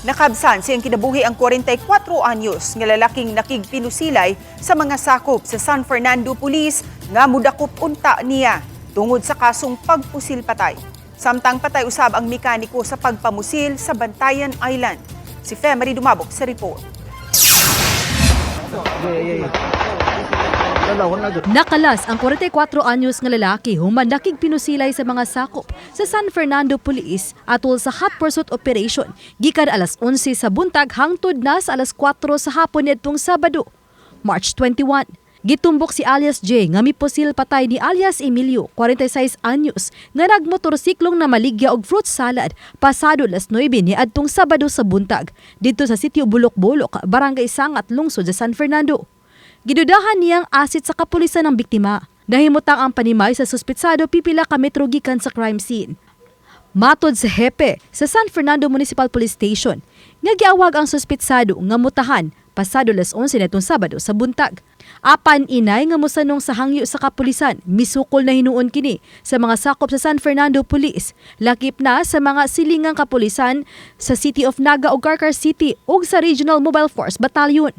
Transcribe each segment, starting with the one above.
Nakabsan sa iyang kinabuhi ang 44 anyos nga lalaking nakigpinusilay sa mga sakop sa San Fernando Police nga mudakop unta niya tungod sa kasong pagpusil patay. Samtang patay usab ang mekaniko sa pagpamusil sa Bantayan Island. Si Femery Dumabok sa report. Nakalas ang 44 anyos nga lalaki human nakigpinusilay sa mga sakop sa San Fernando Police atol sa hot pursuit operation gikan alas 11 sa buntag hangtod na sa alas 4 sa hapon niadtong Sabado, March 21. Gitumbok si alias J nga mipusil patay ni alias Emilio, 46 anyos, nga nagmotorsiklong namaligya og fruit salad pasado alas 9 ni adtong Sabado sa buntag didto sa sitio Bulok-Bulok, Barangay Sangat, lungsod sa San Fernando. Gidudahan niyang asset sa kapulisan ng biktima. Nahimutang ang panimay sa suspitsado pipila ka metro gikan sa crime scene. Matod sa hepe sa San Fernando Municipal Police Station, nga giawag ang suspitsado nga mutahan pasado las 11 netong Sabado sa buntag. Apan inay nga mosanong sa hangyo sa kapulisan, misukol na hinuon kini sa mga sakop sa San Fernando Police, lakip na sa mga silingang kapulisan sa City of Naga ug Carcar City ug sa Regional Mobile Force Battalion.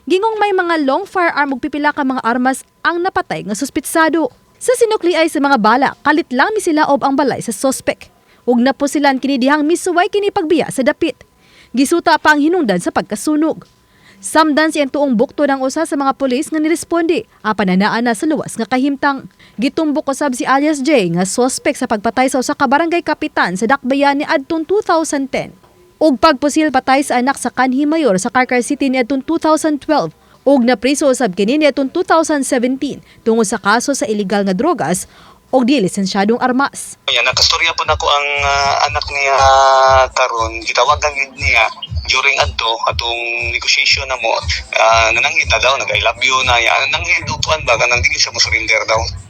Gingong may mga long firearm ug pipila ka mga armas ang napatay nga suspitsado. Sa sinukliay sa mga bala, kalit lang misilaob ang balay sa sospek. Ug napusilan kini dihang misuway kini pagbiya sa dapit. Gisuta pa ang hinungdan sa pagkasunog. Samdan siyang tuong bukto ng usa sa mga pulis nga niresponde, apan nanaa na sa luwas nga kahimtang. Gitumbok usab si alias J nga sospek sa pagpatay sa usa ka barangay kapitan sa Dakbayan ni adtong 2010 ug pagpusil patay sa anak sa kanhi mayor sa Carcar City niadtong 2012 ug napriso usab kini niadtong 2017 tungod sa kaso sa illegal nga drogas ug di lisensyadong armas. Yan, nakastorya po nako ang anak niya karon, gitawagan gid niya during adto atong negotiation na mo, nananghid na daw, nag "I love you" na ya, nanghid kuan ba, kanang di siya mo surrender daw.